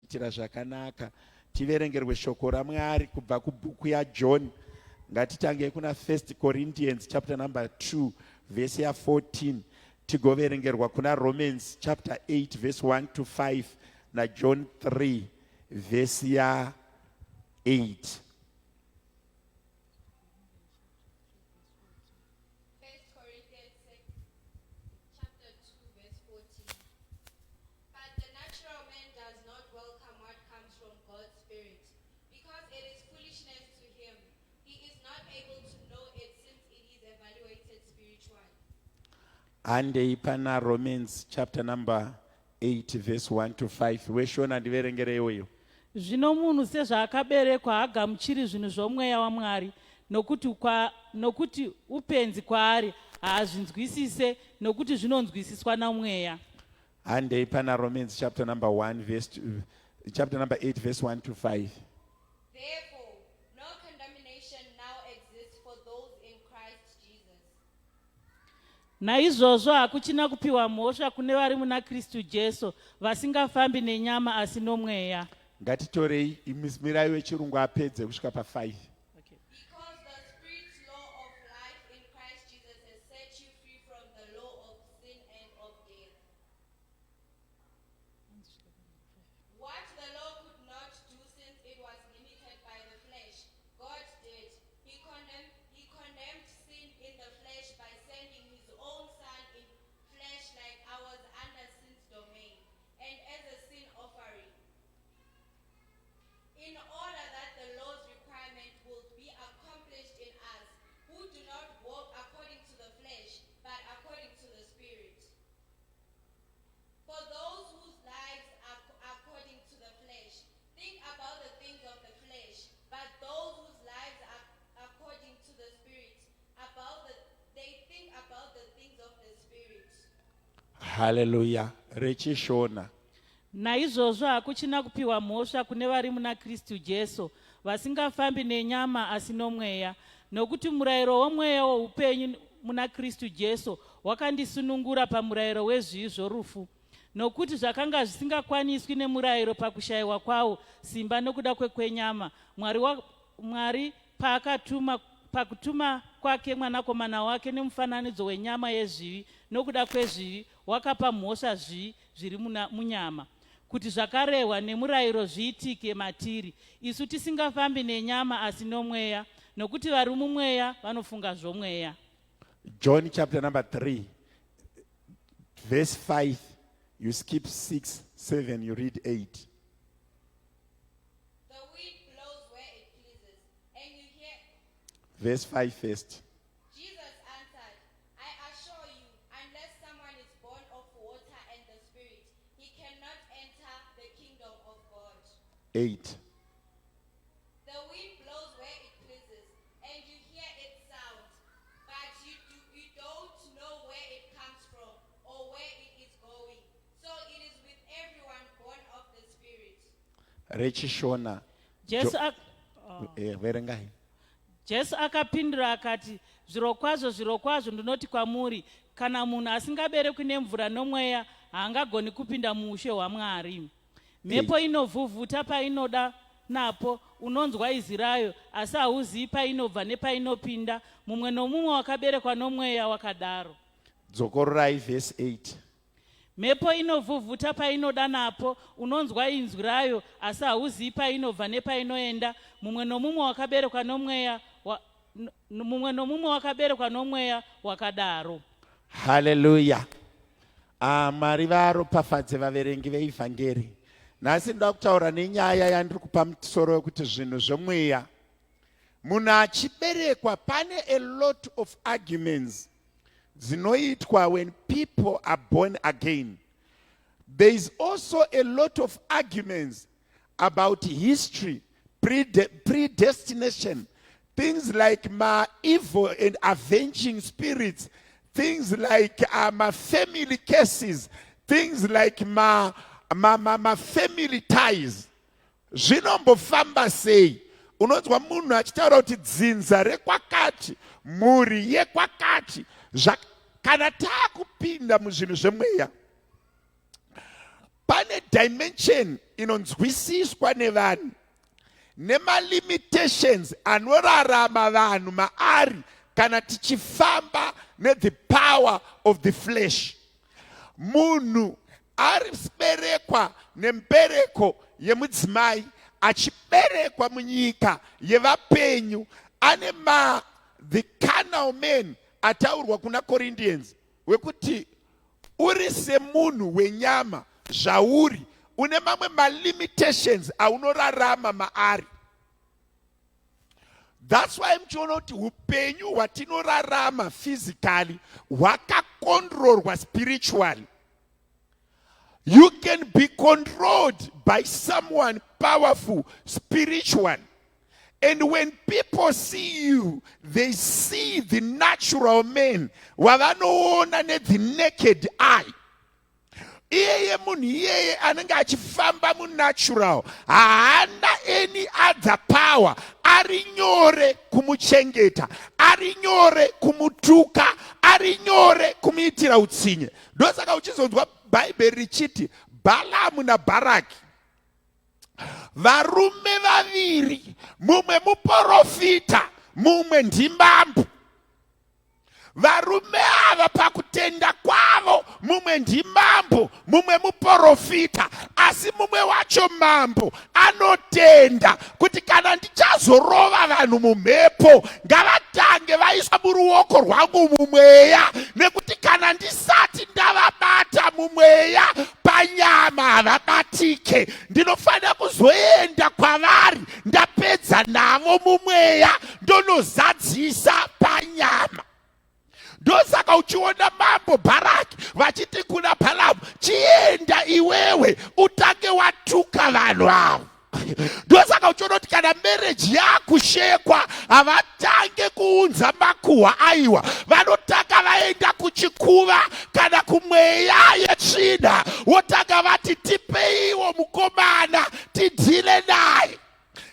Itira zvakanaka tiverengerwe shoko raMwari kubva kubhuku yaJohn. Ngatitangei kuna 1 Corinthians chapter number 2 verse ya 14 tigoverengerwa kuna Romans chapter 8 verse 1 to 5 naJohn 3 verse ya 8. But the natural man does not welcome what comes from God's Spirit, because it is foolishness to him. He is not able to know it since it is evaluated spiritually. Handei pana Romans chapter number 8 verse 1 to 5. Weshona ndiverengereiwo iyo. Zvino munhu sezvaakaberekwa haagamuchiri zvinhu zvomweya waMwari, nokuti, kwa, nokuti upenzi kwaari, haazvinzwisise, nokuti zvinonzwisiswa naMweya. Handei pana Romans chapter number 1 verse two, chapter number 8 verse 1 to 5. Therefore, no condemnation now exists for those in Christ Jesus. Naizvozvo hakuchina kupiwa mhosva kune vari muna Kristu Jesu, vasingafambi nenyama asi nomweya. Ngatitorei mirai wechirungu apedze kusvika pa 5. Okay. Because the Spirit's law of life in Christ Jesus has set you free from the law of sin and of death. What the law could not do since it was limited by the flesh, God did. He condemned, he condemned sin in the flesh by sending his own Son in flesh like ours under sin's domain and as a sin offering. In order that the law's requirement would be accomplished in us, who do not walk according to the flesh, but according to the Spirit. For those whose lives are according to the flesh, think about the things of the flesh, but those whose lives are according to the Spirit, about the, they think about the things of the Spirit. Hallelujah. Rechishona. Naizvozvo hakuchina kupiwa mhosva kune vari muna Kristu Jesu, vasingafambi nenyama asi nomweya. Nokuti murayiro womweya woupenyu muna Kristu Jesu wakandisunungura pamurayiro wezvivi zvorufu. Nokuti zvakanga zvisingakwaniswi nemurayiro pakushayiwa kwawo simba nokuda kwekwenyama, Mwari, wa, Mwari paakatuma pakutuma kwake mwanakomana wake nemufananidzo wenyama yezvivi nokuda kwezvivi, wakapa mhosva zvivi zviri muna, munyama, kuti zvakarehwa nemurayiro zviitike matiri, isu tisingafambi nenyama asi nomweya, nokuti vari mumweya vanofunga zvomweya. John chapter number 3 verse 5 you skip 6 7 you read 8. The wind blows where it pleases, and you hear Verse 5 first. Jesus answered, I assure you, unless someone is born of water and the Spirit, he cannot enter the kingdom of God. 8. The wind blows where it pleases, and you hear its sound, but you, do, you don't know where it comes from or where it is going. So it is with everyone born of the Spirit. Rechishona. Jesu, Jo- ak- oh. Eh, verengai. Jesu akapindura akati, Zvirokwazvo, zvirokwazvo ndinoti kwamuri, kana munhu asingaberekwi nemvura nomweya, haangagoni kupinda muushe hwaMwari. Mhepo inovhuvhuta painoda napo, unonzwa izwi rayo, asi hauzivi painobva nepainopinda. Mumwe nomumwe wakaberekwa nomweya wakadaro. Dzokororai verse 8. Mhepo inovhuvhuta painoda napo, unonzwa inzwi rayo, asi hauzivi painobva nepainoenda. Mumwe nomumwe wakaberekwa nomweya wa, mumwe nomumwe wakaberekwa nomweya wakadaro. Haleluya. Ah, Mwari varopafadze vaverengi veivhangeri. Nhasi ndoda kutaura nenyaya yandiri kupa musoro wekuti zvinhu zvemweya. Munhu achiberekwa pane a lot of arguments dzinoitwa when people are born again. There is also a lot of arguments about history, predestination, things like my evil and avenging spirits, things like my family cases, things like my, my, my, my family ties. Zvinombofamba sei? Unonzwa munhu achitaura kuti dzinza rekwakati, mhuri yekwakati. Kana taakupinda muzvinhu zvemweya, pane dimension inonzwisiswa nevanhu nemalimitations anorarama vanhu maari kana tichifamba nethe power of the flesh. Munhu ariberekwa nembereko yemudzimai achiberekwa munyika yevapenyu ane ma the carnal man ataurwa kuna Corinthians wekuti uri semunhu wenyama zvauri une mamwe malimitations aunorarama maari. That's why muchiona kuti upenyu hwatinorarama physically hwakakondrorwa spiritually. You can be controlled by someone powerful spiritually. And when people see you, they see the natural man wavanoona nethe naked eye. Iyeye munhu iyeye anenge achifamba munatural haana any other power, ari nyore kumuchengeta, ari nyore kumutuka, ari nyore kumuitira utsinye. Ndosaka uchizonzwa Bhaibheri richiti Bhalamu naBharaki varume vaviri, mumwe muporofita, mumwe ndimambo. Varume ava pakutenda kwavo, mumwe ndimambo, mumwe muporofita, asi mumwe wacho mambo anotenda kuti kana ndichazorova vanhu mumhepo ngavatange vaiswa muruoko rwangu mumweya, nekuti kana ndisati ndavabata mumweya panyama havabatike. Ndinofanira kuzoenda kwavari ndapedza navo mumweya ndonozadzisa panyama. Ndosaka uchiona mambo Bharaki vachiti kuna Bhalamu, chienda iwewe utange watuka vanhu ava. Ndosaka uchiona kuti kana mereji yakushekwa havatange kuunza makuhwa, aiwa, vanotanga vaenda kuchikuva kana kumweya yetsvina, wotanga vati tipeiwo mukomana tidhile naye.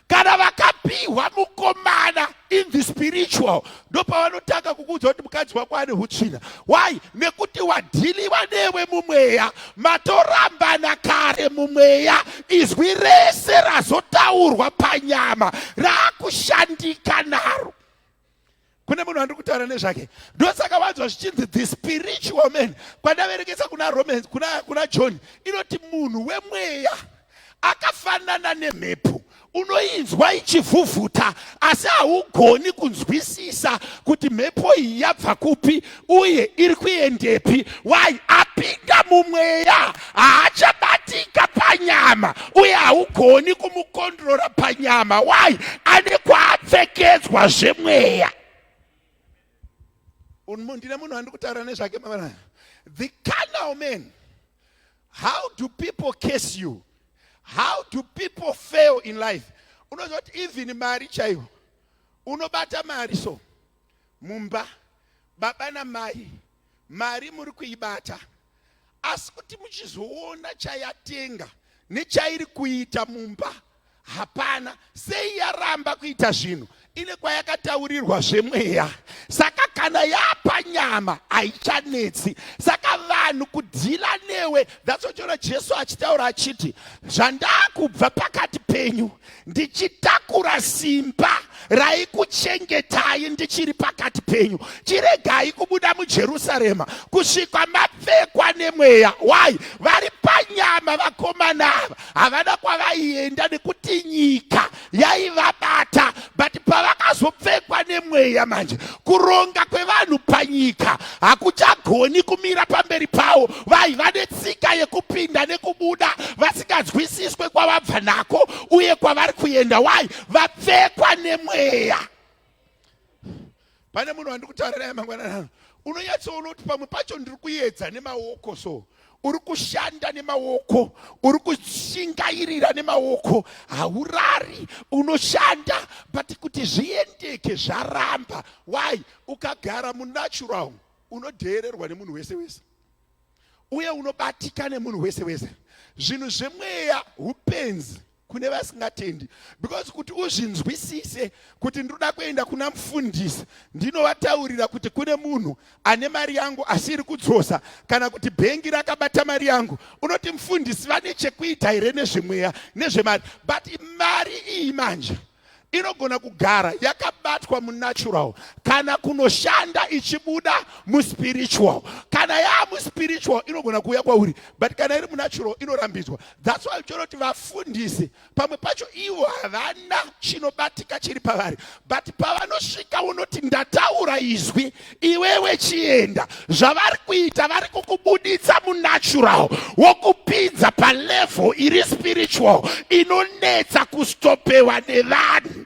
Kana vakapihwa mukomana in the spiritual, ndopavanotanga kukuudza kuti mukadzi wako ane hutsvina. Why? Nekuti wadhiliwa newe mumweya, matorambana kare mumweya, izwi rese razotaurwa panyama raakushandika naro. Kune munhu andiri kutaura nezvake. Ndosaka wanzwa zvichinzi the spiritual man. Kwandaverekesa kuna Romans, kuna, kuna John, inoti munhu wemweya akafanana nemhepo, unoinzwa ichivhuvhuta asi haugoni kunzwisisa kuti mhepo iyi yabva kupi uye iri kuendepi. Why? Apinda mumweya, haachabatika panyama uye haugoni kumukondrora panyama. Why? Ane kwaapfekedzwa zvemweya. Ndine munhu andiri kutaura nezvake. The carnal man. How do people curse you? How do people fail in life? Unoziva kuti even mari chaiyo, unobata mari so mumba, baba namai, mari muri kuibata, asi kuti muchizoona chayatenga nechairi kuita mumba hapana. Sei yaramba kuita zvinhu? Ine kwayakataurirwa zvemweya. Saka kana yapa nyama haichanetsi. Saka vanhu kudhila newe, that's what chiona Jesu achitaura achiti, zvandakubva pakati penyu ndichitakura simba raikuchengetai ndichiri pakati penyu, chiregai kubuda muJerusarema kusvika mapfekwa nemweya. Why? Vari panyama vakomana ava havana kwavaienda nekuti nyika yaivabata, but pavakazopfekwa nemweya manje, kuronga kwevanhu panyika hakuchagoni kumira pamberi pavo. Vaiva netsika yekupinda nekubuda vasinganzwisiswe kwavabva nako uye kwavari kuenda. Why? Vapfekwa nemweya. Pane munhu wandiri kutaura naye mangwanani, unonyatsoona kuti pamwe pacho ndiri kuedza nemaoko, so uri kushanda nemaoko, uri kushingairira nemaoko, haurari, unoshanda, but kuti zviendeke zvaramba. Why? Ukagara munatural unodheererwa nemunhu wese wese uye unobatika nemunhu wese wese. Zvinhu zvemweya upenzi. Kune vasingatendi, because kuti uzvinzwisise kuti ndinoda kuenda kuna mufundisi, ndinovataurira kuti kune munhu ane mari yangu asiri kudzosa, kana kuti bhengi rakabata mari yangu, unoti mufundisi vane chekuita here nezvemweya, nezvemari? But mari iyi manje inogona kugara yakabatwa munatural kana kunoshanda ichibuda muspiritual. Kana yaamuspiritual inogona kuuya kwauri, but kana iri munatural inorambidzwa. That's why uchiona kuti vafundisi pamwe pacho ivo havana chinobatika chiri pavari, but pavanosvika unoti, "Ndataura izwi, iwewe chienda." Zvavari kuita, vari kukubuditsa munatural wokupinza palevel iri spiritual inonetsa kustopewa nevanhu.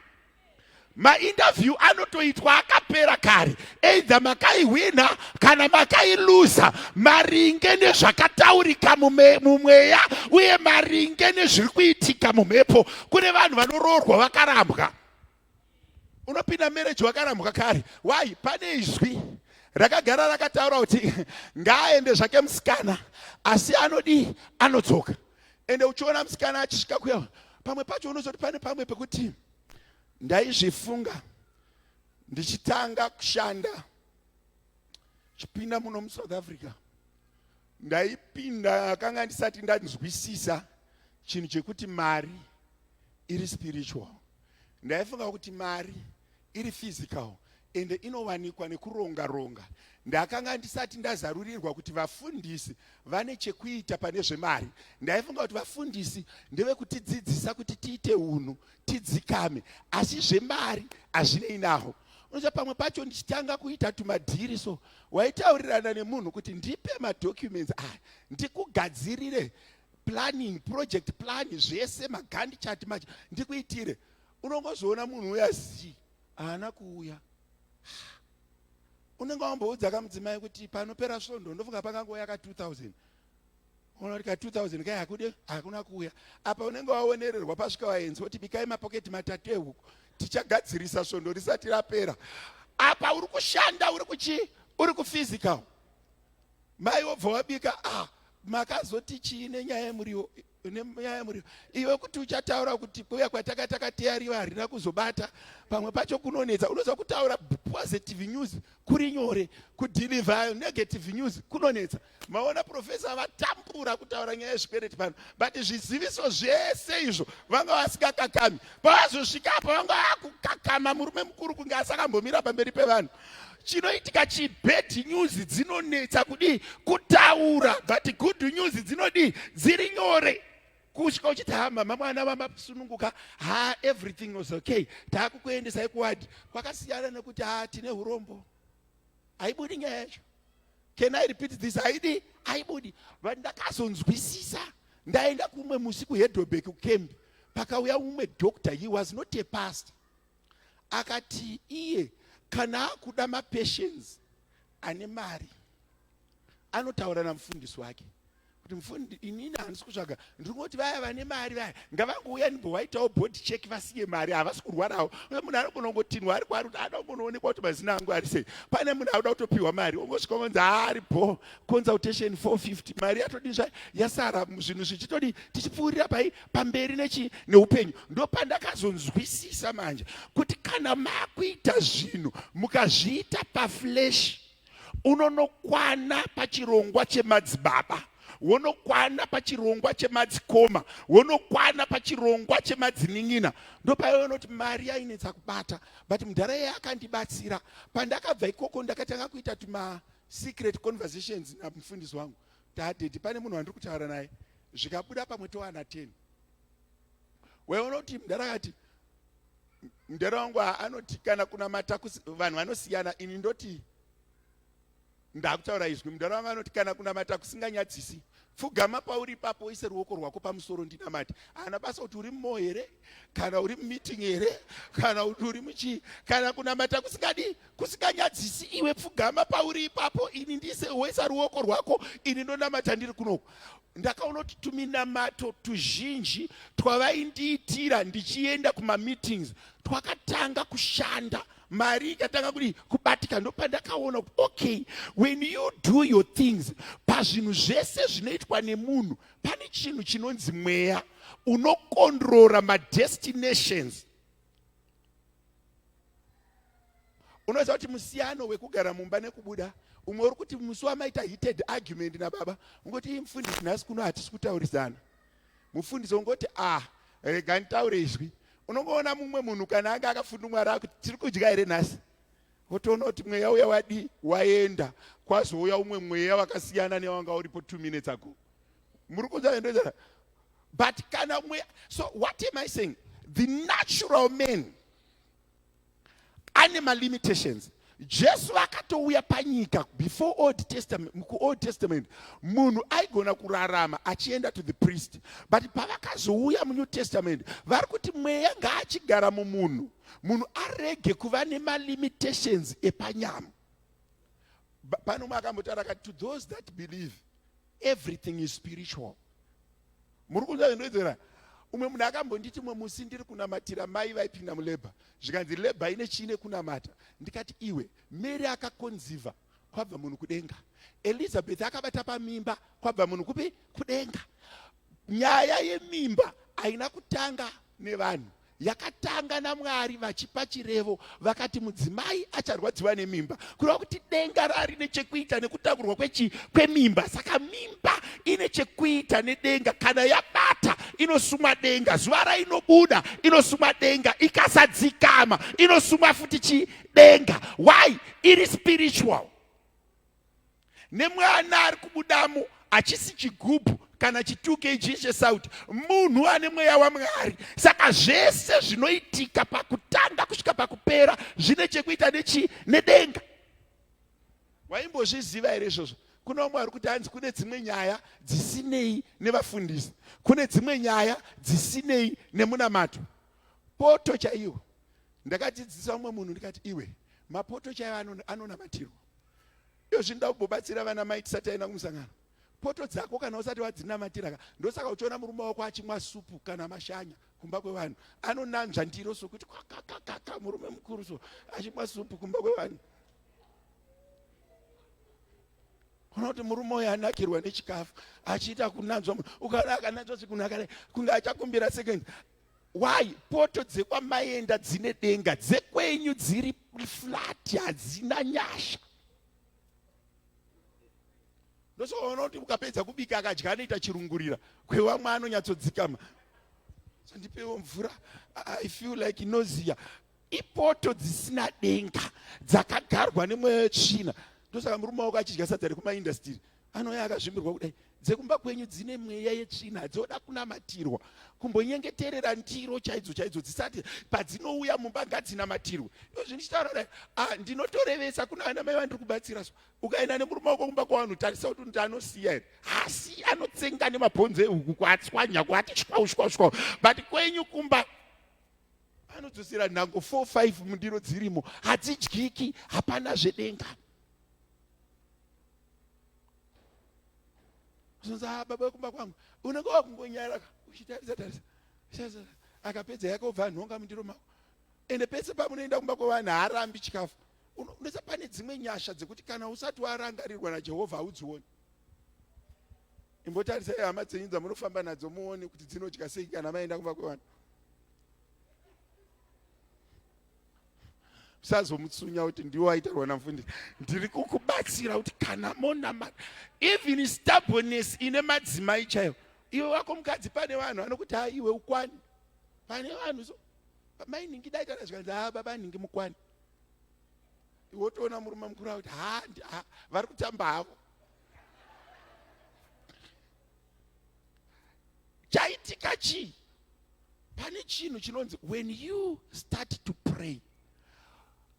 Mainterview anotoitwa akapera kare, either makaihwina kana makailuza, maringe nezvakataurika mumweya uye maringe nezviri kuitika mumhepo. Kune vanhu vanoroorwa vakarambwa. Unopinda marriage wakarambwa kare. Why? Pane izwi rakagara rakataura kuti ngaaende zvake musikana, asi anodii? Anodzoka. Ende uchiona musikana achisvika kuya, pamwe pacho unozoti pane pamwe pekuti ndaizvifunga ndichitanga kushanda, chipinda muno muSouth Africa, ndaipinda kanga ndisati ndanzwisisa chinhu chekuti mari iri spiritual. Ndaifunga kuti mari iri physical ende inowanikwa nekuronga ronga. Ndakanga ndisati ndazarurirwa kuti vafundisi vane chekuita pane zvemari. Ndaifunga kuti vafundisi ndevekutidzidzisa kuti tiite unhu, tidzikame, asi zvemari hazvinei naho. Unoziva, pamwe pacho ndichitanga kuita tumadhiri so, waitaurirana nemunhu kuti ndipe madocuments aya ndikugadzirire planning, project plan, zvese maGantt chart macho ndikuitire. Unongozoona munhu uya zii, haana kuuya. Unenge wamboudza kamudzimai kuti panopera svondo ndofunga pakangouya ka 2000. Unoona kuti ka 2000 kai hakude, hakuna kuuya. Apa unenge waonererwa, pasvika vaenzi, woti bikai mapoketi matatu ehuku, tichagadzirisa svondo risati rapera. Apa uri kushanda, uri kuchi uri kuphysical. Mai wobva wabika. Ah, makazoti chii nenyaya yemuriwo? Nenyaya yemuriwo iwe, kuti uchataura kuti kuuya kwatakatakateya harina kuzobata. Pamwe pacho kunonetsa. Unoziva, kutaura positive news kuri nyore, kudeliver negative news kunonetsa. Maona profesa vatambura kutaura nyaya yezvikwereti pano, but zviziviso zvese izvo vanga vasingakakami. Pavazosvika apa vanga vakukakama, murume mukuru kunge asakambomira pamberi pevanhu. Chinoitika chi, bad news dzinonetsa kudii? Kutaura. But good news dzinodii? Dziri nyore. Kusvika uchiti, "Ha, mama, mwana vamasununguka. Ha, everything was okay, taakukuendesai kuward." Kwakasiyana nekuti, "Ha, tine urombo." Haibudi nyaya yacho. Can I repeat this? Haidi, haibudi. But ndakazonzwisisa ndaenda kumwe musi kuHeidelberg kucamp, pakauya umwe doctor. He was not a pastor. Akati iye kana akuda mapatients ane mari, anotaura namufundisi wake kuti, "Mufundi, inini handisi kutsvaga, ndiri kungoti vaya vane mari vaya ngavangouya ndimbovaitawo body check, vasiye mari, havasi kurwarawo." Uye munhu anogona kungotinwa ari kwaari kuti ada kungonoonekwa kuti mazina angu ari sei. Pane munhu akuda kutopiwa mari, ongosvika onzi ari bo consultation 450, mari yatodii zva yasara, zvinhu zvichitodii, tichipfuurira pai pamberi nechi neupenyu. Ndopandakazonzwisisa manje kuti kana makuita zvinhu mukazviita paflesh, unonokwana pachirongwa chemadzibaba, wonokwana pachirongwa chemadzikoma, wonokwana pachirongwa chemadzinin'ina. Ndopaiona kuti mari yainetsa kubata, but mudhara iye akandibatsira. Pandakabva ikoko ndakatanga kuita tuma secret conversations namufundisi wangu. Tadhedhi, pane munhu wandiri kutaura naye, zvikabuda pamwe towana 10. Waiona kuti mudhara akati, mudhara wangu anoti kana kunamata vanhu vanosiyana. Ini ndoti ndakutaura izwi. Mudhara wangu anoti kana kunamata kusinganyadzisi, pfugama pauri ipapo, uise ruoko rwako pamusoro, ndinamate. Haana basa kuti uri mumo here, kana uri mumeeting here, kana kuti uri muchii. Kana kunamata kusingadi, kusinganyadzisi, iwe pfugama pauri ipapo, ini ndise woisa ruoko rwako, ini ndonamata ndiri kunoku. Ndakaona kuti tuminamato tuzhinji twavaindiitira ndichienda kumameetings twakatanga kushanda, mari ikatanga kudi kubatika. Ndopandakaona kuti okay, when you do your things, pazvinhu zvese zvinoitwa nemunhu pane chinhu chinonzi mweya. Unokondrora madestinations. Unoziva kuti musiyano wekugara mumba nekubuda, umwe uri kuti musi wamaita heated argument nababa, ungoti ii mufundisi nhasi kuno hatisi kutaurisana. Mufundisi ungoti ah rega nditaure izwi. Unongoona mumwe munhu kana anga akafundumwara akuti tiri kudya here nhasi, wotoona kuti mweya uya wadii waenda, kwazouya umwe mweya wakasiyana newanga uripo 2 minutes ago. Muri kunzwa ndoita? But kana mweya, so what am I saying? The natural man ane malimitations. Jesu akatouya panyika before Old Testament, kuOld Testament munhu aigona kurarama achienda to the priest, but pavakazouya muNew Testament vari kuti mweya ngaachigara mumunhu, munhu arege kuva nemalimitations epanyama. Pano umwe akambotaura akati to those that believe everything is spiritual. Muri kunzwa zvinoidzera? Umwe munhu akambonditi umwe musi ndiri kunamatira mai vaipinda mulebha, zvikanzi lebha ine chii nekunamata? Ndikati iwe, Mary akakonzivha kwabva munhu kudenga, Elizabeth akabata pamimba kwabva munhu kupi? Kudenga. Nyaya yemimba haina kutanga nevanhu, yakatanga naMwari vachipa chirevo, vakati mudzimai acharwadziwa nemimba, kureva kuti denga rari nechekuita nekutakurwa kwechi kwemimba. Saka mimba ine chekuita nedenga, kana yabata inosumwa denga, zuva rainobuda inosumwa denga, ikasadzikama inosumwa futi chi denga. Why? Iri spiritual. Nemwana ari kubudamo hachisi chigubhu kana chi 2 kg chesauti, munhu ane mweya waMwari. Saka zvese zvinoitika pakutanga kusvika pakupera zvine chekuita nechi nedenga. Waimbozviziva here izvozvo? Kune vamwe vari kuti hanzi kune dzimwe nyaya dzisinei nevafundisi, kune dzimwe nyaya dzisinei nemunamato. Poto chaiwo ndakadzidzisa umwe munhu ndikati iwe, mapoto chaiwo anonamatirwa. Iyo zvinoda kumbobatsira vana mai tisati taenda kumusangano. Poto dzako kana usati wadzinamatira ka, ndosaka uchiona murume wako achimwa supu kana mashanya kumba kwevanhu, anonanzva ndiro sokuti kwakakakaka, murume mukuru so achimwa supu kumba kwevanhu. Unoona kuti murume uyu anakirwa nechikafu achiita kunanzva, ukaona akananzva sekunaka kunge achakumbira second. Why? Poto dzekwamaenda dzine denga, dzekwenyu dziri flat, hadzina nyasha. Ndosoona kuti ukapedza kubika akadya anoita chirungurira, kwevamwe anonyatsodzikama. So ndipewo mvura, I feel like nausea. Ipoto dzisina denga dzakagarwa nemweya wetsvina. Ndosaka murume wako achidya sadza rekumaindastiri anouya akazvimbirwa kudai. Dzekumba kwenyu dzine mweya yetsvina, dzoda kunamatirwa, kumbonyengeterera ndiro chaidzo chaidzo dzisati padzinouya mumba ngadzinamatirwe. Izvi ndichitaura kudai, ah, ndinotorevesa kuna ana mai vandiri kubatsira so. Ukaenda nemurume wako kumba kwavanhu, tarisa kuti kuti anosiya here. Asi anotsenga nemabhonzo ehuku kuatswanya kuati shwa shwa shwa, but kwenyu kumba anodzosera nhango 4 5 mundiro dzirimo, hadzidyiki, hapana zvedenga. Zonzi ah, baba vekumba kwangu unenge wakungonyara uchitarisa tarisa, akapedza yake obva anhonga mundiro mako. Ende pese pamunoenda kumba kwevanhu haarambi chikafu. Unoisa pane dzimwe nyasha dzekuti kana usati warangarirwa naJehovha haudzioni. Imbotarisai hama dzenyu dzamunofamba nadzo muone kuti dzinodya sei kana maenda kumba kwevanhu. Usazomutsunya kuti ndiwo waitarwa namufundisi. Ndiri kukubatsira kuti kana monamata, even stubbornness ine madzimai chaiwo. Iwe wako mukadzi, pane vanhu vanokuti ha iwe ukwani. Pane vanhu so mai nhingi dai tana zvikanzi ha baba nhingi mukwani. Iwe wotoona murume mukuru akuti ha, ha vari kutamba havo. Chaitika chii? Pane chinhu chinonzi when you start to pray,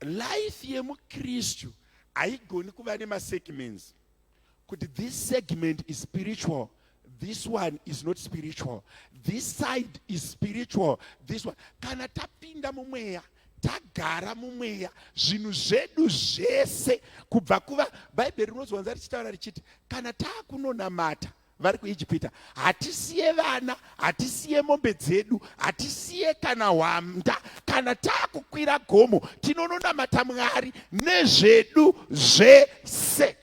life yemuKristu haigoni kuva nemasegments kuti this segment is spiritual, this one is not spiritual, this side is spiritual, this one. Kana tapinda mumweya, tagara mumweya, zvinhu zvedu zvese kubva kuva Bhaibheri rinozwanza richitaura richiti kana taakunonamata vari kuIjipita, hatisiye vana, hatisiye mombe dzedu, hatisiye kana hwanda. Kana taakukwira gomo tinononamata Mwari nezvedu zvese.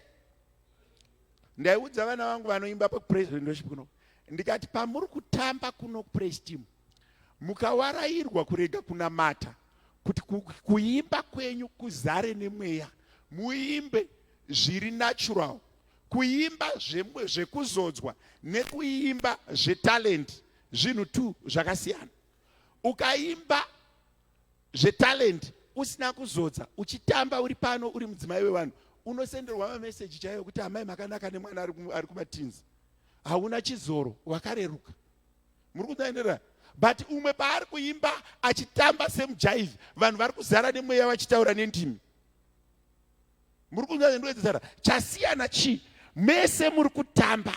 Ndaiudza vana vangu vanoimba pakupraise and worship kuno, Ndikati pamuri kutamba kuno kupraise team, mukawarairwa kurega kunamata kuti kuimba kwenyu kuzare nemweya, muimbe zviri natural. Kuimba zvekuzodzwa nekuimba zvetalent zvinhu two zvakasiyana. Ukaimba zvetalent usina kuzodza, uchitamba uri pano uri mudzimai wevanhu, unosenderwa mameseji chaiyo kuti amai makanaka nemwana ari kumatinzi, hauna chizoro, wakareruka. Muri kuenderera? But umwe paari kuimba achitamba semujaivhi, vanhu vari kuzara nemweya vachitaura nendimi. Muri kunzwa? Chasiyana chii? Mese muri kutamba,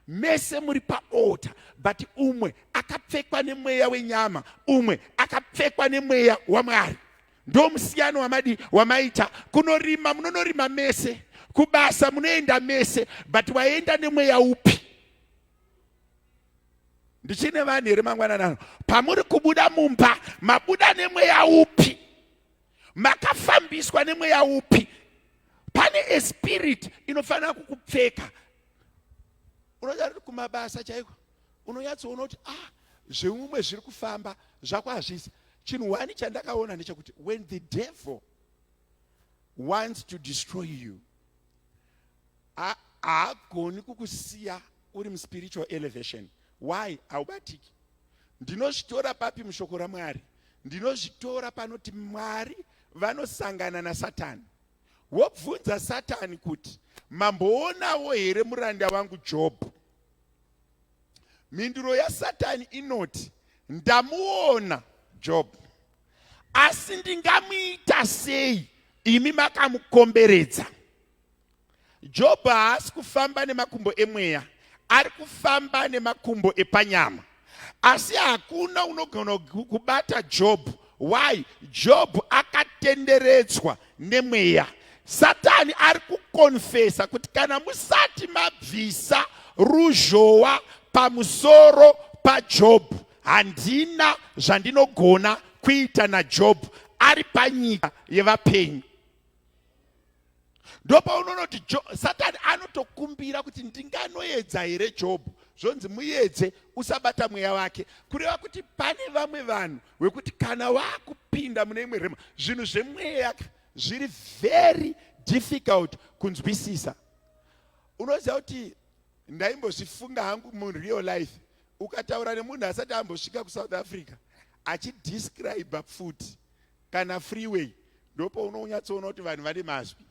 mese muri paaltar, but umwe akapfekwa nemweya wenyama, umwe akapfekwa nemweya waMwari. Ndo musiyano wamadi wamaita. Kunorima munonorima mese, kubasa munoenda mese, but waenda nemweya upi? Ndichine vanhu here mangwananano? Pamuri kubuda mumba, mabuda nemweya upi? Makafambiswa nemweya upi? Pane espirit inofanira kukupfeka. Unoda kuti kumabasa chaiko unonyatsoona kuti ah, zveumwe zviri kufamba, zvako hazvisi. Chinhu wani chandakaona ndechekuti when the devil wants to destroy you, haagoni kukusiya uri muspiritual elevation. Why? Haubatiki. Ndinozvitora papi mushoko raMwari? Ndinozvitora panoti Mwari vanosangana naSatani, wobvunza Satani kuti, "Mamboonawo here muranda wangu Jobhu?" Mhinduro yaSatani inoti, "Ndamuona Jobhu, asi ndingamuita sei imi makamukomberedza?" Jobho haasi kufamba nemakumbo emweya, ari kufamba nemakumbo epanyama. Asi hakuna unogona kubata Jobhu. Why? Jobhu akatenderedzwa nemweya. Satani ari kukonfesa kuti kana musati mabvisa ruzhowa pamusoro paJobhu, handina zvandinogona kuita naJobhu ari panyika yevapenyu. Ndopaunoona kuti Satani anotokumbira kuti, "Ndinganoedza here Jobhu?" Zvonzi, "Muedze, usabata mweya wake." Kureva kuti pane vamwe vanhu wekuti kana wakupinda mune imwe rema, zvinhu zvemweya zviri very difficult kunzwisisa. Unoziva kuti ndaimbozvifunga hangu mureal life, ukataura nemunhu asati ambosvika kuSouth Africa achidescribe pfuti kana freeway, ndopaunonyatsoona kuti vanhu vane mazwi.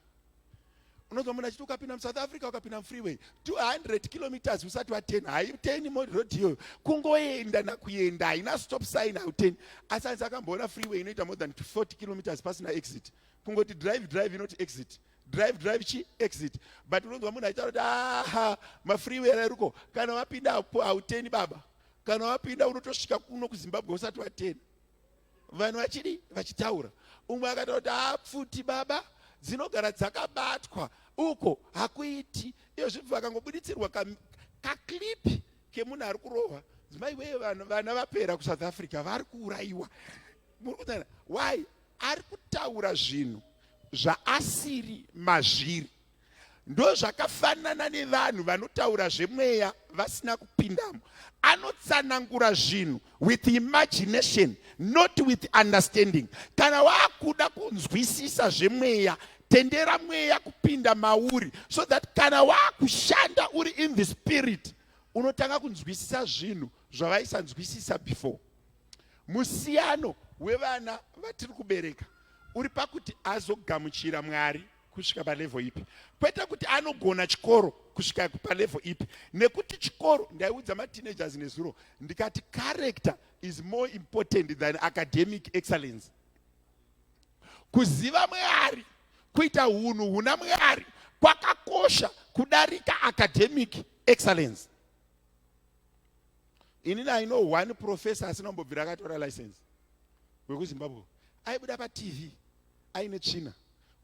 Unonzwa munhu achiti ukapinda muSouth Africa, ukapinda mufreeway 200 kilometers usati wa10, haiteni road iyoyo, kungoenda nakuenda, haina stop sign, hauteni. Asi anzi akamboona freeway inoita more than 40 kilometers pasina exit, kungoti drive, drive, inoti exit, drive, drive, chi exit. But unonzwa munhu achitaura kuti, "Aha, mafreeway ariko, kana wapinda apo hauteni baba, kana wapinda unotosvika kuno kuZimbabwe usati watena." Vanhu vachidi vachitaura. Umwe akataura kuti, "Hapfuti baba, dzinogara dzakabatwa uko, hakuiti." Iyo zvibva vakangobuditsirwa kaclip kemunhu ari kurohwa, dzimai wee, vanhu vana vapera kuSouth Africa, vari kuurayiwa. Muri kutaura why? Ari kutaura zvinhu zvaasiri mazviri. Ndo zvakafanana nevanhu vanotaura zvemweya vasina kupindamo. Anotsanangura zvinhu with imagination, not with understanding. Kana waakuda kunzwisisa zvemweya, tendera mweya kupinda mauri, so that kana waakushanda uri in the spirit, unotanga kunzwisisa zvinhu zvavaisanzwisisa before. Musiyano wevana vatiri kubereka uri pakuti azogamuchira Mwari kusvika palevel ipi, kwete kuti anogona chikoro kusvika palevel ipi. Nekuti chikoro, ndaiudza mateenagers nezuro ndikati character is more important than academic excellence. Kuziva Mwari, kuita unhu huna Mwari kwakakosha kudarika academic excellence. Inini I know one professor asina kumbobvira akatora license wekuZimbabwe. Aibuda paTV aine tsvina,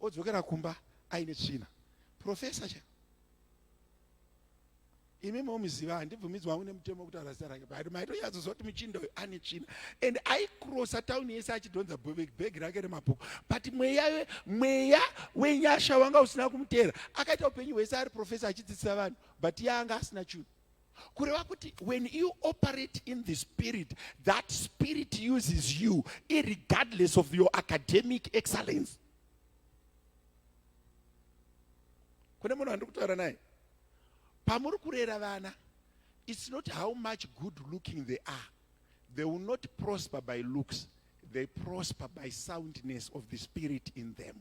odzokera kumba aine tsvina. Professor cha imi momuziva, handibvumidzwa hangu nemutemo kutaura zita rake, but maitonyatsoziva kuti muchinda uyu ane tsvina, and aicrossa tauni yese achidhonza bhegi rake remabhuku, but mweya wenyasha wanga usina kumuteera. Akaita upenyu hwese ari professor achidzidzisa vanhu, but iye anga asina chinhu. Kureva kuti when you operate in the spirit, that spirit uses you irregardless of your academic excellence. Kune munhu wandiri kutaura naye, pamuri kurera vana, it's not how much good looking they are. They will not prosper by looks, they prosper by soundness of the spirit in them.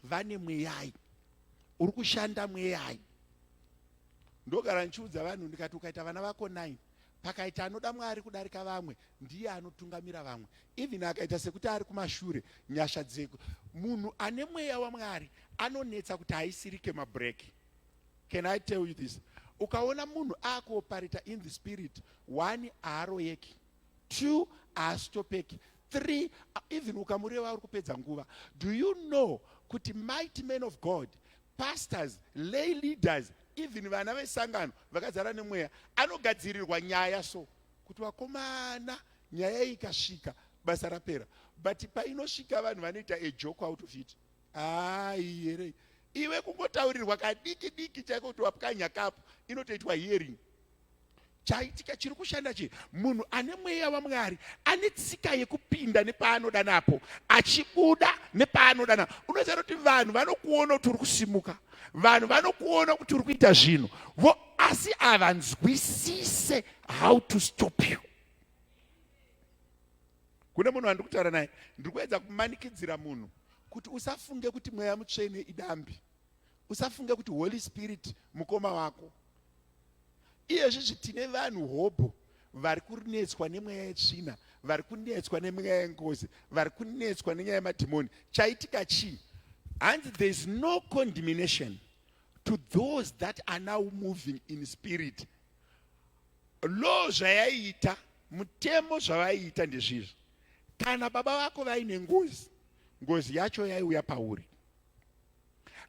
Vane mweyai uri kushanda? Mweyai? Ndogara ndichiudza vanhu ndikati, ukaita vana vako 9, pakaita anoda Mwari kudarika vamwe, ndiye anotungamira vamwe, even akaita sekuti ari kumashure. Nyasha dzeko, munhu ane mweya waMwari anonetsa kuti haisirike mabreak. Can I tell you this? Ukaona munhu akuoperata in the spirit, one, haaroyeki; two, haastopeki; three, even ukamureva uri kupedza nguva. Do you know kuti mighty men of God, pastors, lay leaders, even vana vesangano vakazara nemweya, anogadzirirwa nyaya so kuti vakomana, nyaya iyi ikasvika, basa rapera? But painosvika, vanhu vanoita a joke out of it. Ai here iwe, kungotaurirwa kadiki diki chaiko kuti wapwanya kapu, inotoitwa hearing. Chaitika chiri kushanda chii? Munhu ane mweya waMwari ane tsika yekupinda nepaanoda napo, achibuda nepaanoda napo. Unoziva kuti vanhu vanokuona kuti uri kusimuka, vanhu vanokuona kuti uri kuita zvinhu vo, asi havanzwisise how to stop you. Kune munhu wandiri kutaura naye, ndiri kuedza kumanikidzira munhu kuti usafunge kuti Mweya Mutsvene idambi, usafunge kuti Holy Spirit mukoma wako. Iyezvizvi tine vanhu hobho vari kunetswa nemweya yetsvina, vari kunetswa nemweya yengozi, vari kunetswa nenyaya yemadhimoni. Chaitika chii? Hanzi there is no condemnation to those that are now moving in spirit. Law zvayaiita, mutemo zvavaiita ndezvizvi: kana baba vako vaine ngozi, ngozi yacho yaiuya pauri.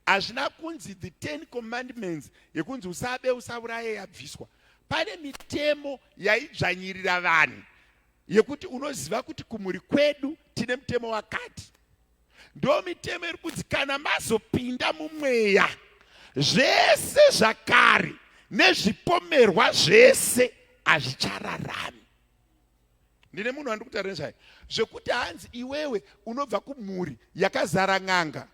Hazvina kunzi the 10 Commandments yekunzi usabe, usauraye yabviswa. Pane mitemo yaidzvanyirira vanhu yekuti unoziva kuti kumhuri kwedu tine mutemo wakati. Ndo mitemo iri kunzi kana mazopinda mumweya, zvese zvakare nezvipomerwa zvese hazvichararami. Ndine munhu wandiri kutaura nezvaye zvekuti hanzi iwewe unobva kumhuri yakazara n'anga,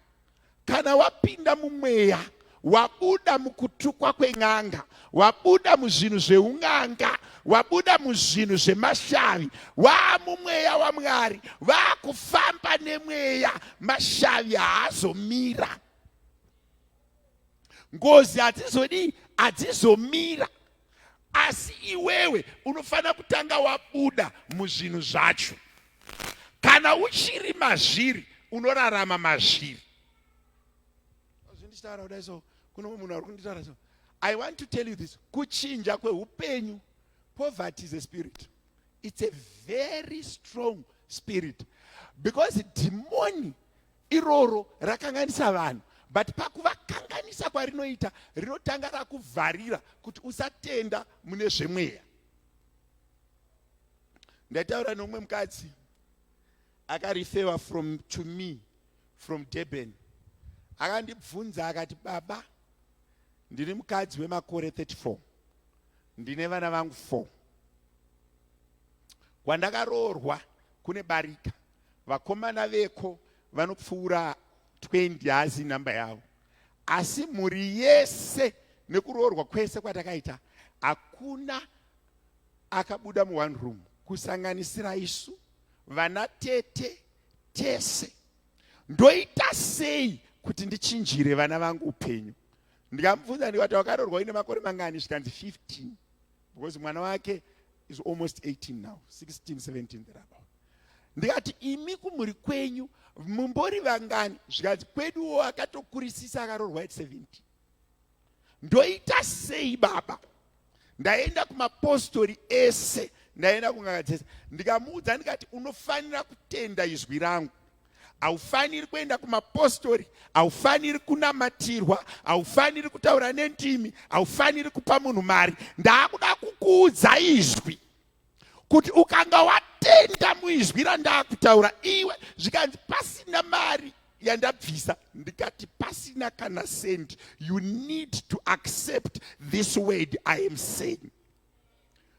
kana wapinda mumweya, wabuda mukutukwa kwen'anga, wabuda muzvinhu zveun'anga, wabuda muzvinhu zvemashavi, waamumweya waMwari, vaakufamba nemweya, mashavi haazomira, ngozi hadzizodii? Hadzizomira. Asi iwewe unofanira kutanga wabuda muzvinhu zvacho. Kana uchiri mazviri, unorarama mazviri. Zvindichitaura kudai so, kuno munhu ari kunditaura so, I want to tell you this: kuchinja kweupenyu, poverty is a spirit. It's a very strong spirit, because dhimoni iroro rakanganisa vanhu, but pakuvakanganisa kwarinoita, rinotanga rakuvharira kuti usatenda mune zvemweya. Ndaitaura nomumwe mukadzi akareferwa from to me from Durban. Akandibvunza akati, "Baba, ndiri mukadzi wemakore 34, ndine vana vangu 4. Kwandakaroorwa kune barika, vakomana veko vanopfuura 20, haazi namba yavo, asi mhuri yese nekuroorwa kwese kwatakaita, hakuna akabuda muone room, kusanganisira isu vana tete tese. Ndoita sei kuti ndichinjire vana vangu upenyu?" Ndikamubvunza ndikati, "Wakaroorwa uine makore mangani?" Zvikanzi 15, because mwana wake is almost 18 now, 16, 17 thereabout. Ndikati, "Imi kumhuri kwenyu mumbori vangani?" Zvikanzi, "Kweduwo akatokurisisa akaroorwa at 70. Ndoita sei baba? Ndaenda kumapostori ese, ndaenda kun'anga dzese." Ndikamuudza ndikati, "Unofanira kutenda izwi rangu. Haufaniri kuenda kumapostori, haufaniri kunamatirwa, haufaniri kutaura nendimi, haufaniri kupa munhu mari. Ndaakuda kukuudza izwi kuti ukanga watenda muizwi randaakutaura iwe." Zvikanzi, "Pasina mari yandabvisa?" Ndikati, "Pasina kana cent. You need to accept this word I am saying."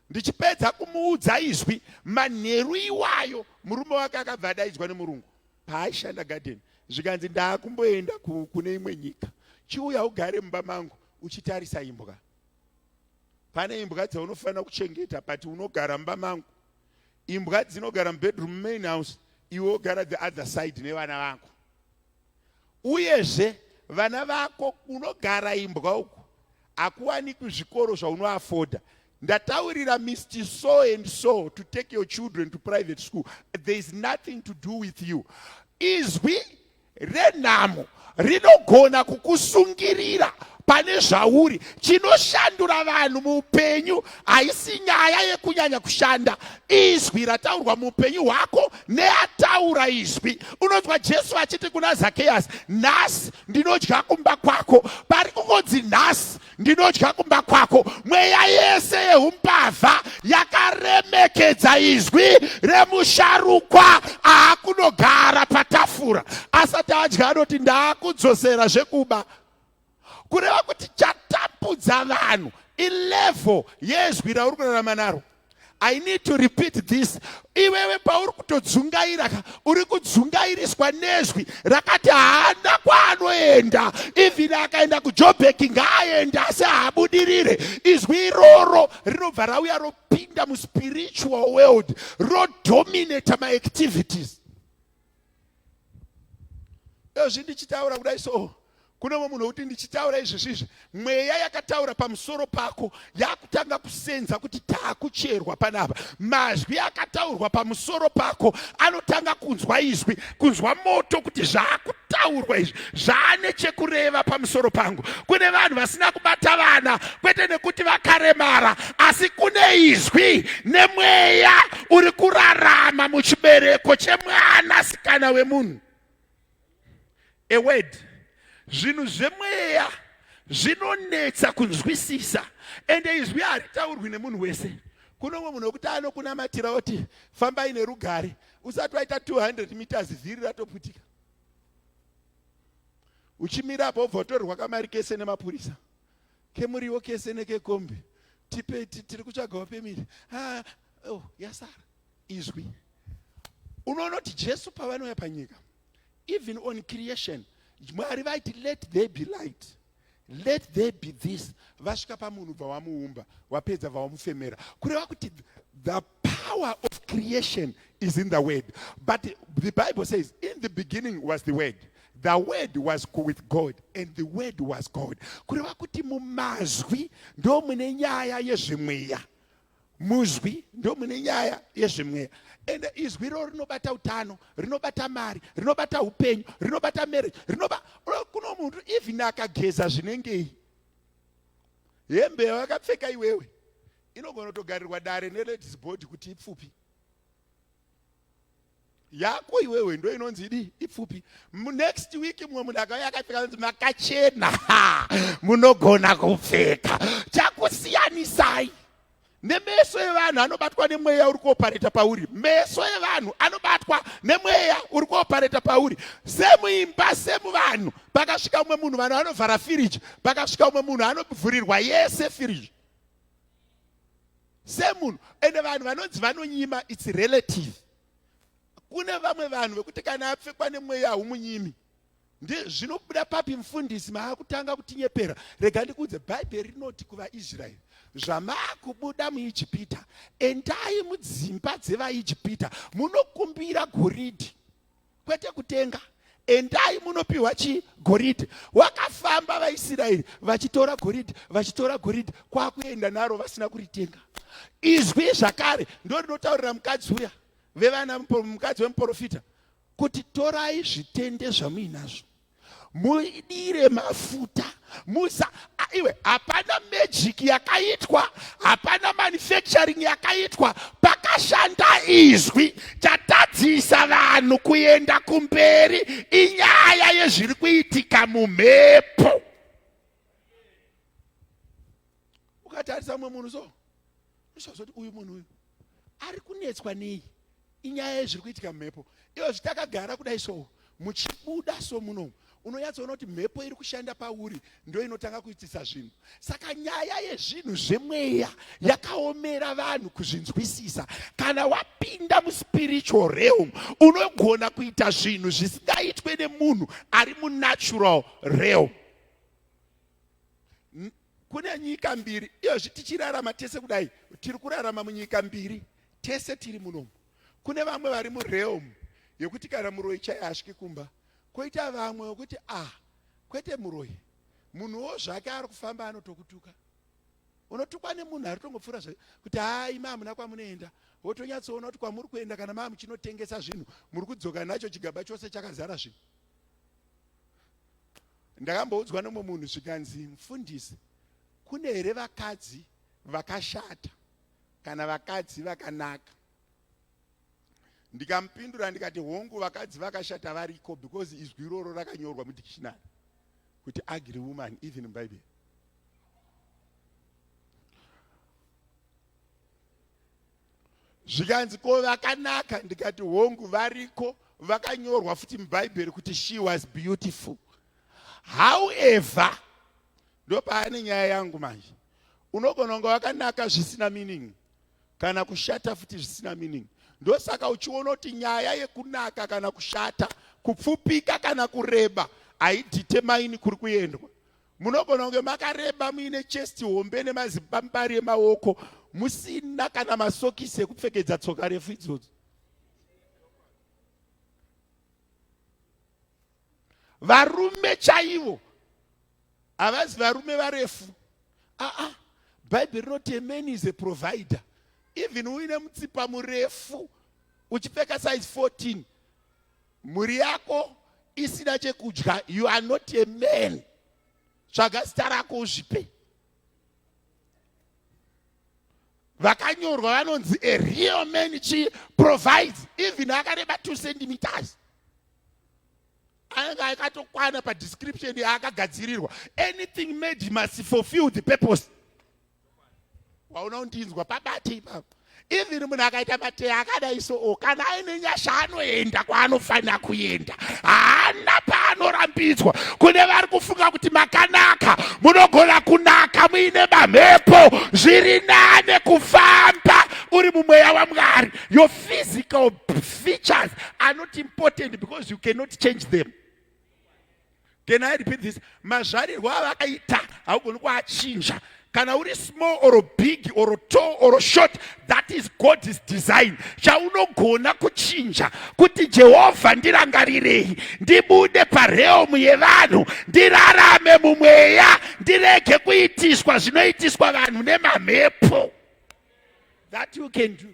Ndichipedza kumuudza izwi manheru iwayo, murume wake akabva adaidzwa nemurungu paaishanda garden, zvikanzi ndaakumboenda kune imwe nyika, chiuya ugare mumba mangu uchitarisa imbwa. Pane imbwa dzaunofanira kuchengeta, but unogara mumba mangu. Imbwa dzinogara mubedroom main house, iwe wogara the other side nevana vako. Uyezve vana vako unogara imbwa uku hakuwanikwi zvikoro zvaunoafoda. Ndataurira Mr so and so to take your children to private school. There is nothing to do with you. Izwi renhamo rinogona kukusungirira pane zvauri. Chinoshandura vanhu muupenyu haisi nyaya yekunyanya kushanda. Izwi rataurwa muupenyu hwako neataura izwi. Unonzwa Jesu achiti kuna Zakeyasi, nhasi ndinodya kumba kwako. Pari kungonzi nhasi ndinodya kumba kwako. Mweya yese yeumbavha yakaremekedza izwi remusharukwa aakunogara patafura. Asati adya anoti ndaakudzosera zvekuba. Kureva kuti chatambudza vanhu ilevel yezwi rauri kurarama naro. I need to repeat this. Iwewe pauri kutodzungaira ka, uri kudzungairiswa nezwi rakati haana kwaanoenda. Even akaenda kuJobek ngaaende asi haabudirire. Izwi iroro rinobva rauya ropinda muspiritual world rodominata maactivities. Ezvi ndichitaura kudai so kune mumwe munhu wekuti ndichitaura izvezvi izvi mweya yakataura pamusoro pako yakutanga kusenza kuti taakucherwa panapa. Mazwi akataurwa pamusoro pako anotanga kunzwa izwi, kunzwa moto kuti zvaakutaurwa izvi zvaane chekureva pamusoro pangu. Kune vanhu vasina kubata vana kwete nekuti vakaremara, asi kune izwi nemweya uri kurarama muchibereko chemwana sikana wemunhu. A word. Zvinhu zvemweya zvinonetsa kunzwisisa, ende izwi haritaurwi nemunhu wese. Kune umwe munhu wekuti anokunamatira oti fambai nerugare, usati waita 200 meters vhiri ratoputika. Uchimira apo wobva watorerwa kamari kese nemapurisa, kemuriwo kese nekekombi, tipe tiri kutsvagawo pemiri. Ah, oh, yasara izwi. Unoona kuti Jesu pavanouya panyika, even on creation, Mwari vaiti let there be light, let there be this. Vasvika pamunhu bva wamuumba, wapedza bva wamufemera. Kureva kuti the power of creation is in the word. But the Bible says in the beginning was the word, the word was with God and the word was God. Kureva kuti mumazwi ndo mune nyaya yezvemweya. Muzwi ndo mune nyaya yezvemweya. Ende izwi iro rinobata utano, rinobata mari, rinobata upenyu, rinobata marriage, rinoba kuno munhu even akageza zvinengei, hembe yawakapfeka iwewe inogona kutogarirwa dare neladies board kuti ipfupi. Yako iwewe ndo inonzi idi ipfupi. Next week mumwe munhu akauya akapfeka anonzi makachena, munogona kupfeka. Chakusiyanisai nemeso evanhu anobatwa nemweya uri kuopareta pauri. Meso evanhu anobatwa nemweya uri kuopareta pauri. Semuimba, semuvanhu, pakasvika umwe munhu vanhu vanovhara firiji, pakasvika umwe munhu anovhurirwa yese firiji. Semunhu, ende vanhu vanonzi vanonyima, it's relative. Kune vamwe vanhu vekuti kana apfekwa nemweya haumunyimi. Zvinobuda papi mufundisi maakutanga kutinyepera? Rega ndikuudze, Bhaibheri rinoti kuvaIsraeri, zvamaakubuda muIjipita, endai mudzimba dzevaIjipita munokumbira goridhe, kwete kutenga. Endai munopiwa chii? Goridhe. Wakafamba vaIsraeri vachitora goridhe, vachitora goridhe, kwakuenda naro vasina kuritenga. Izwi zvakare ndo rinotaurira mukadzi uya vevana, mukadzi wemuprofita, kuti torai zvitende zvamuinazvo muidire mafuta, musa iwe. Hapana magic yakaitwa, hapana manufacturing yakaitwa, pakashanda izwi. Chatadzisa vanhu kuenda kumberi inyaya yezviri kuitika mumhepo. Ukatarisa mumwe munhu so, unoshazoti uyu munhu uyu ari kunetswa nei? Inyaya yezviri kuitika mumhepo. Iyo zvitakagara kudai so, muchibuda so munomu, Unonyatsoona kuti mhepo iri kushanda pauri ndo inotanga kuitisa zvinhu. Saka nyaya yezvinhu zvemweya yakaomera vanhu kuzvinzwisisa. Kana wapinda muspiritual realm unogona kuita zvinhu zvisingaitwe nemunhu ari munatural realm. Kune nyika mbiri iyozvi tichirarama tese kudai, tiri kurarama munyika mbiri tese tiri munomu. Kune vamwe vari murealm yekuti kana muroyi chaiye asviki kumba, koita vamwe vekuti ah, kwete muroyi, munhuwo zvake ari kufamba anotokutuka. Unotukwa nemunhu ari tongopfuura zve kuti haa imi hamuna kwamunoenda, wotonyatsoona kuti kwamuri kuenda kana maa muchinotengesa zvinhu muri kudzoka nacho chigaba chose chakazara zvinhu. Ndakamboudzwa nemumwe munhu zvikanzi, mfundisi, kune here vakadzi vakashata kana vakadzi vakanaka? Ndikamupindura ndikati hongu, vakadzi vakashata variko because izwi iroro rakanyorwa mudictionary kuti ugly woman even mubhaibheri. Zvikanzi ko vakanaka? Ndikati hongu variko, vakanyorwa futi mubhaibheri kuti she was beautiful. However, ndopaane nyaya yangu manje, unogona kunge wakanaka zvisina meaning kana kushata futi zvisina meaning. Ndosaka uchiona kuti nyaya yekunaka kana kushata, kupfupika kana kureba haidhitemaini kuri kuendwa. Munogona kunge makareba muine chest hombe nemazibambari emaoko musina kana masokisi ekupfekedza tsoka refu idzodzo. Varume chaivo havazi varume varefu. Aa, Bhaibheri rinoti a man is a provider. Even uine mutsipa murefu uchipfeka size 14, mhuri yako isina chekudya, you are not a man. Tsvaga zita rako uzvipe. Vakanyorwa vanonzi a real man chi provides, even akareba 2 centimeters anenge akatokwana padescription yaakagadzirirwa. Anything made must fulfill the purpose. Waona undinzwa pabate ipapo. Even munhu akaita mateya akadai so o, kana aine nyasha anoenda kwaanofanira kuenda, haana paanorambidzwa. Kune vari kufunga kuti makanaka, munogona kunaka muine mamhepo. Zviri nane kufamba uri mumweya waMwari. Your physical features are not important because you cannot change them. Can I repeat this? Mazvarirwo avakaita haugoni kuachinja. Kana uri small or big or tall or short, that is God's design. Chaunogona kuchinja kuti Jehovha ndirangarirei, ndibude parealm yevanhu, ndirarame mumweya, ndirege kuitiswa zvinoitiswa vanhu nemamhepo. That you can do.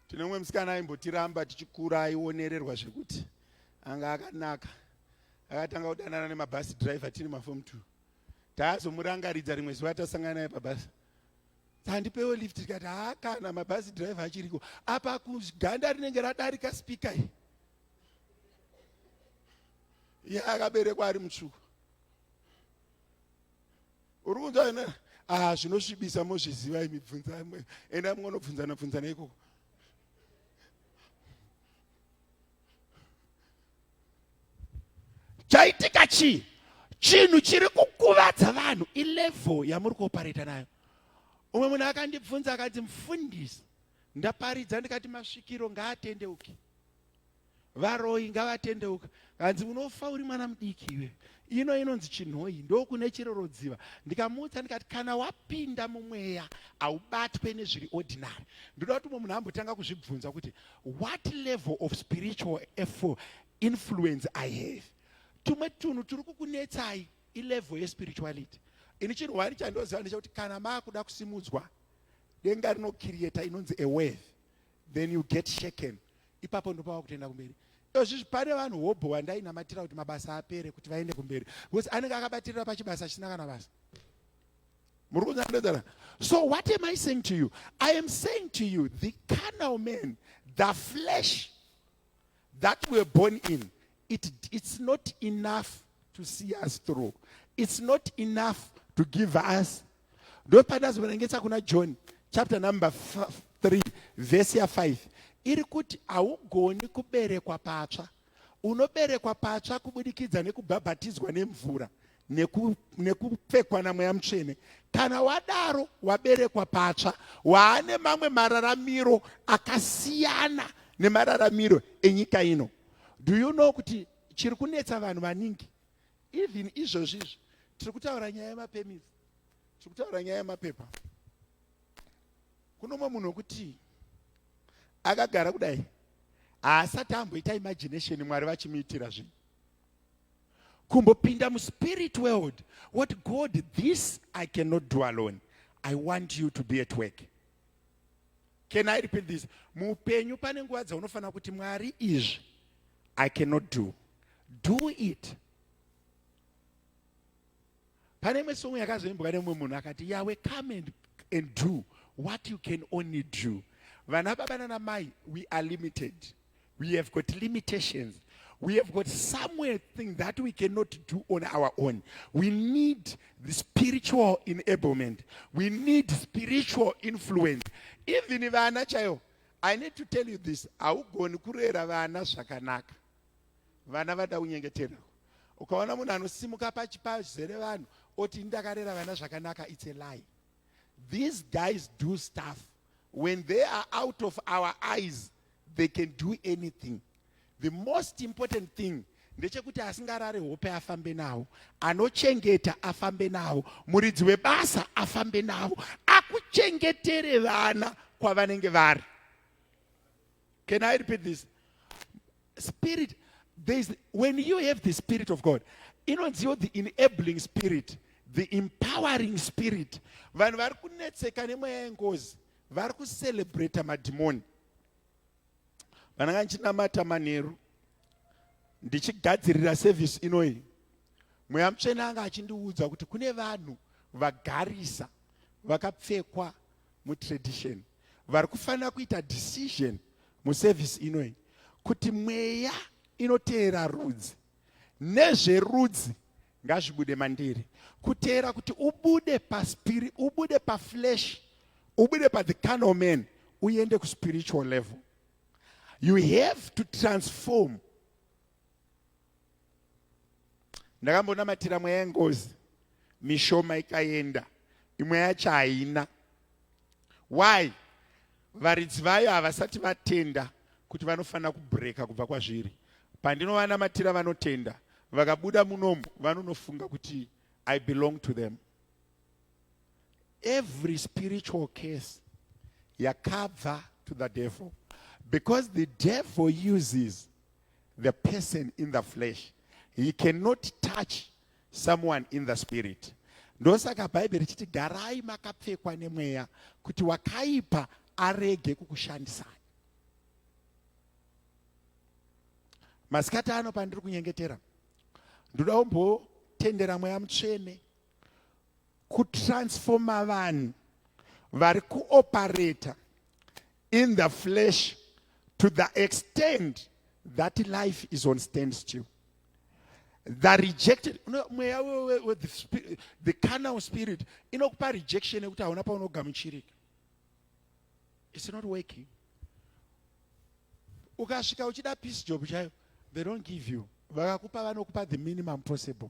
Tine mumwe musikana aimbotiramba tichikura, aionererwa zvekuti anga akanaka. Akatanga kudanana nemabhasi driver tiri mafom 2. Taazomurangaridza rimwe zuva tasangana naye pabhasi. Handipewo lift, tikati haa kana mabhasi driver achiriko. Apa ganda rinenge radarika speaker iyi. Iye akaberekwa ari mutsvuku. Uri kunzwa ine ah zvinosvibisa mozviziva imi, bvunza enda munonobvunzana bvunzana ikoko. Chaitika chii? Chinhu chiri kukuvadza vanhu ilevel yamuri kuopareta nayo. Umwe munhu akandibvunza akati, mufundisi, ndaparidza ndikati masvikiro ngaatendeuke, varoyi ngavatendeuka. Hanzi unofa uri mwana mudiki iwe, ino inonzi chinhoyi, ndokune chirorodziva. Ndikamuudza ndikati kana wapinda mumweya haubatwe nezviri ordinary. Ndoda kuti umwe munhu ambotanga kuzvibvunza kuti what level of spiritual influence I have. Tumwe tunhu turi kukunetsai ilevel yespirituality. Ini chinhu wani chandoziva ndechekuti kana maakuda kusimudzwa, denga rinocreata inonzi a wave, then you get shaken. Ipapo ndopava kutoenda kumberi. Izvizvi pane vanhu hobho vandainamatira kuti mabasa apere kuti vaende kumberi, because anenge akabatirira pachibasa chisina kana basa. Muri kunzwa? So what am I saying to you? I am saying to you, the carnal man, the flesh that we're born in, it's not enough to see us through. It's not enough to give us. Ndopandazoverengesa kuna John chapter number 3 verse ya 5. iri kuti haugoni kuberekwa patsva. Unoberekwa patsva kubudikidza nekubhabhatidzwa nemvura nekupfekwa naMweya Mutsvene. Kana wadaro waberekwa patsva, waane mamwe mararamiro akasiyana nemararamiro enyika ino. Do you know kuti chiri kunetsa vanhu maningi even izvozvi izvi tiri kutaura nyaya yemapermits, tiri kutaura nyaya yemapepa. Kuno umwe munhu wekuti akagara kudai haasati amboita imagination Mwari vachimuitira zvinhu, kumbopinda muspirit world. What God, this I cannot do alone, I want you to be at work. Can I repeat this? Muupenyu pane nguva dzaunofanira kuti Mwari izvi I cannot do, do it. Pane imwe song yakazoimbwa nemumwe munhu akati, Yahweh, come and do what you can only do. Vana baba nana mai, we are limited. We have got limitations. We have got somewhere thing that we cannot do on our own. We need the spiritual enablement. We need spiritual influence. Even vana chaivo, I need to tell you this, haugoni kurera vana zvakanaka. Vana vada kunyengetera. Ukaona munhu anosimuka pachipazere vanhu oti ndakarera vana zvakanaka, it's a lie. These guys do stuff. When they are out of our eyes, they can do anything. The most important thing ndechekuti asingarare hope afambe nawo, anochengeta afambe nawo, muridzi webasa afambe nawo, akuchengetere vana kwavanenge vari. Can I repeat this? Spirit, there is, when you have the Spirit of God, inonziwo the enabling spirit, the empowering spirit. Vanhu vari kunetseka nemweya yengozi vari kucelebrata madhimoni. Vananga ndichinamata manheru ndichigadzirira service inoyi, Mweya Mutsvene anga achindiudza kuti kune vanhu vagarisa vakapfekwa mutradition vari kufanira kuita decision muservice inoyi kuti mweya inoteera rudzi nezverudzi ngazvibude mandiri. Kuteera kuti ubude paspiri, ubude paflesh, ubude pathe carnal man, uende kuspiritual level. You have to transform. Ndakambonamatira mweya yengozi mishoma ikaenda, imwe yacho haina. Why? Varidzi vayo havasati vatenda kuti vanofanira kubreka kubva kwazviri. Pandinovanamatira vanotenda, vakabuda munomu vanonofunga kuti I belong to them. Every spiritual case yakabva to the devil, because the devil uses the person in the flesh. He cannot touch someone in the spirit. Ndosaka Bhaibheri richiti garai makapfekwa nemweya kuti wakaipa arege kukushandisai. Masikati ano pandiri kunyengetera, ndoda kumbotendera Mweya Mutsvene kutransforma vanhu vari kuoperata in the flesh to the extent that life is on standstill. The rejected mweya the carnal spirit inokupa rejection yekuti hauna paunogamuchirika. It's not working. Ukasvika uchida peace job chaiyo, they don't give you. Vakakupa vanokupa the minimum possible.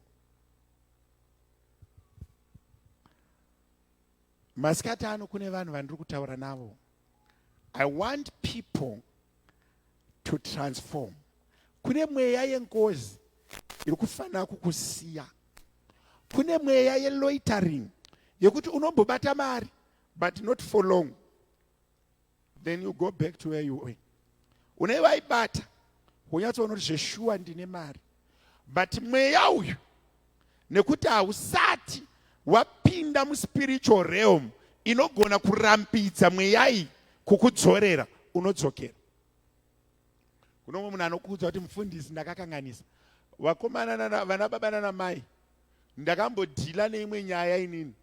Masikati ano kune vanhu vandiri kutaura navo. I want people to transform. Kune mweya yengozi iri kufanira kukusiya. Kune mweya yeloitering yekuti unombobata mari but not for long, then you go back to where you were. Une vaibata wonyatsoona kuti zveshuwa ndine mari, but mweya uyu nekuti hausati wapinda muspiritual realm inogona kurambidza mweya iyi kukudzorera, unodzokera. Kuno umwe munhu anokuudza kuti mufundisi ndakakanganisa. Vakomana vana baba nana mai, ndakambodhila neimwe nyaya inini,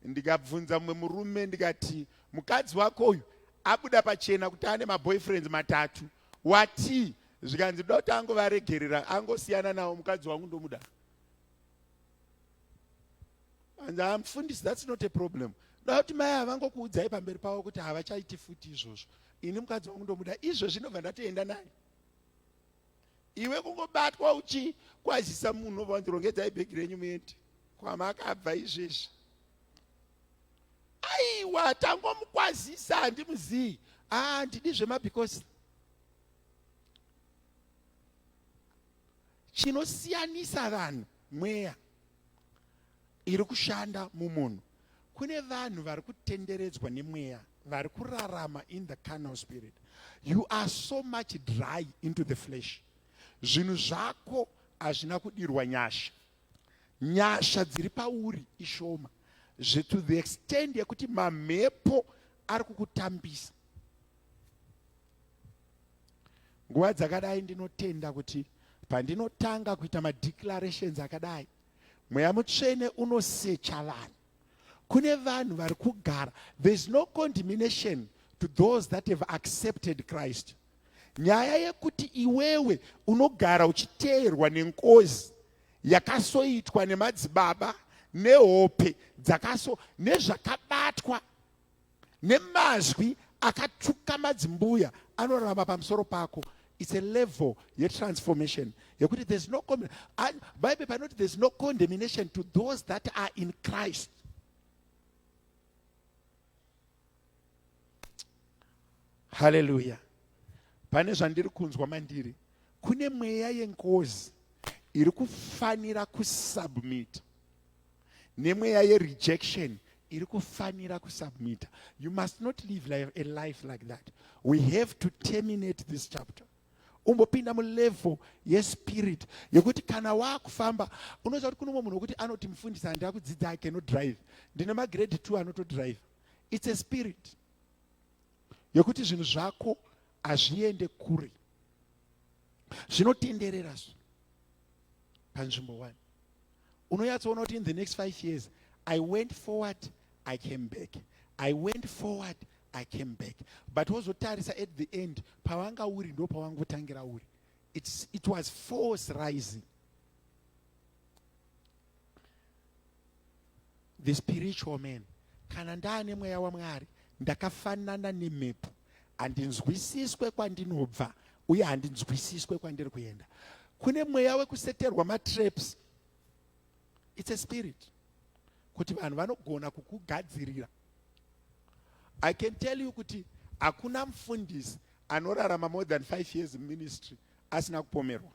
ndikabvunza mumwe murume ndikati mukadzi wako uyu abuda pachena kuti ane maboyfriends 3, watii? Zvikanzi ndoda kuti angovaregerera angosiyana nawo, mukadzi wangu ndomuda. Anzi mufundisi, that's not a problem. Ndoda kuti mai havangokuudzai pamberi pavo kuti havachaiti futi izvozvo. Ini mukadzi wangu ndomuda izvo zvinobva ndatoenda naye. Iwe kungobatwa uchikwazisa munhu obva wanzi rongedzai bhegi renyu muende kwamakabva izvezvi. Aiwa tangomukwazisa handimuzii. Ah, handidi zvemabhikosi. Chinosiyanisa vanhu mweya iri kushanda mumunhu. Kune vanhu vari kutenderedzwa nemweya vari kurarama in the carnal spirit. You are so much dry into the flesh. Zvinhu zvako hazvina kudirwa nyasha. Nyasha dziri pauri ishoma zve to the extent yekuti mamhepo ari kukutambisa. Nguva dzakadai ndinotenda kuti pandinotanga kuita madeclarations akadai Mweya Mutsvene unosecha vanhu. Kune vanhu vari kugara. There is no condemnation to those that have accepted Christ. Nyaya yekuti iwewe unogara uchiteerwa nengozi yakasoitwa nemadzibaba nehope dzakaso nezvakabatwa nemazwi akatuka madzimbuya anorarama pamusoro pako. It's a level yetransformation yekuti there's no Bible panoti there's no condemnation to those that are in Christ. Hallelujah. Pane zvandiri kunzwa mandiri, kune mweya yengozi iri kufanira kusubmit nemweya yerejection iri kufanira kusubmita. You must not live life, a life like that. We have to terminate this chapter. Umbopinda mulevel yespirit yekuti kana waakufamba unoziva kuti kune umwe munhu wekuti anoti mufundisi handina kudzidza, I cannot drive. Ndine magrade 2 anotodrive. It's a spirit yekuti zvinhu zvako hazviende kure, zvinotenderera panzvimbo one. Unonyatsoona kuti in the next 5 years I went forward, I came back, I went forward, I came back, but wozotarisa at the end pawanga uri ndo pawangotangira uri. It was force rising. The spiritual man, kana ndaane mweya waMwari ndakafanana nemhepo, handinzwisiswe kwandinobva uye handinzwisiswe kwandiri kuenda. Kune mweya wekuseterwa matraps. It's a spirit kuti vanhu vanogona kukugadzirira. I can tell you kuti hakuna mufundisi anorarama more than 5 years ministry asina kupomerwa.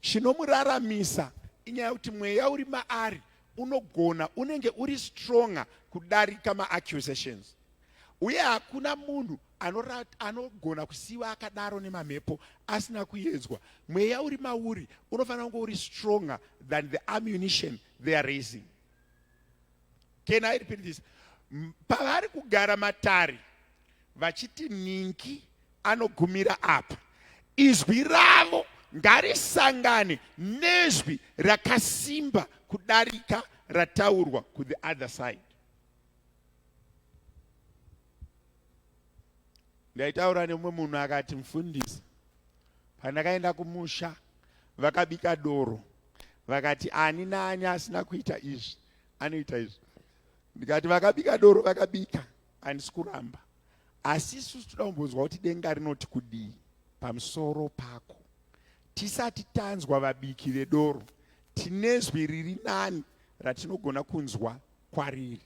Chinomuraramisa inyaya yekuti mweya uri maari unogona unenge uri stronger kudarika maaccusations. Uye hakuna munhu anogona kusiiwa akadaro nemamhepo asina kuyedzwa. Mweya uri mauri unofanira kunge uri stronger than the ammunition they are raising. Can I repeat this? Pavari kugara matare vachiti ningi anogumira apa, izwi ravo ngarisangane nezwi rakasimba kudarika rataurwa ku the other side. Ndaitaura nemumwe munhu akati, mufundisi, pandakaenda kumusha vakabika doro vakati ani naani asina kuita izvi anoita izvi. Ndikati vakabika doro vakabika, handisi kuramba, asi isusu toda kumbonzwa kuti denga rinoti kudii pamusoro pako. Tisati tanzwa vabiki vedoro, tinezwi riri nani ratinogona kunzwa kwariri.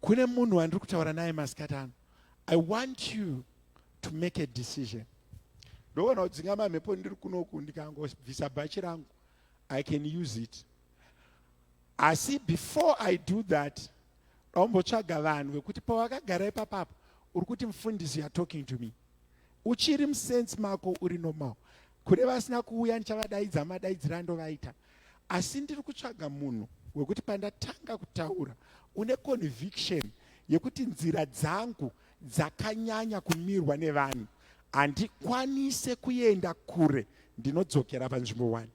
Kune munhu wandiri kutaura naye masikati ano, I want you to make a decision. Ndoona kudzinga mamhepo ndiri kunoku, ndikangobvisa bhachi rangu I can use it. Asi before I do that, daumbotsvaga vanhu vekuti pawakagara ipapapo uri kuti mufundisi, you are talking to me. Uchiri musense mako uri normal. Kune vasina kuuya ndichavadaidza madaidzira andovaita. Asi ndiri kutsvaga munhu wekuti pandatanga kutaura une conviction yekuti nzira dzangu dzakanyanya kumirwa nevanhu, handikwanise kuenda kure, ndinodzokera panzvimbo one.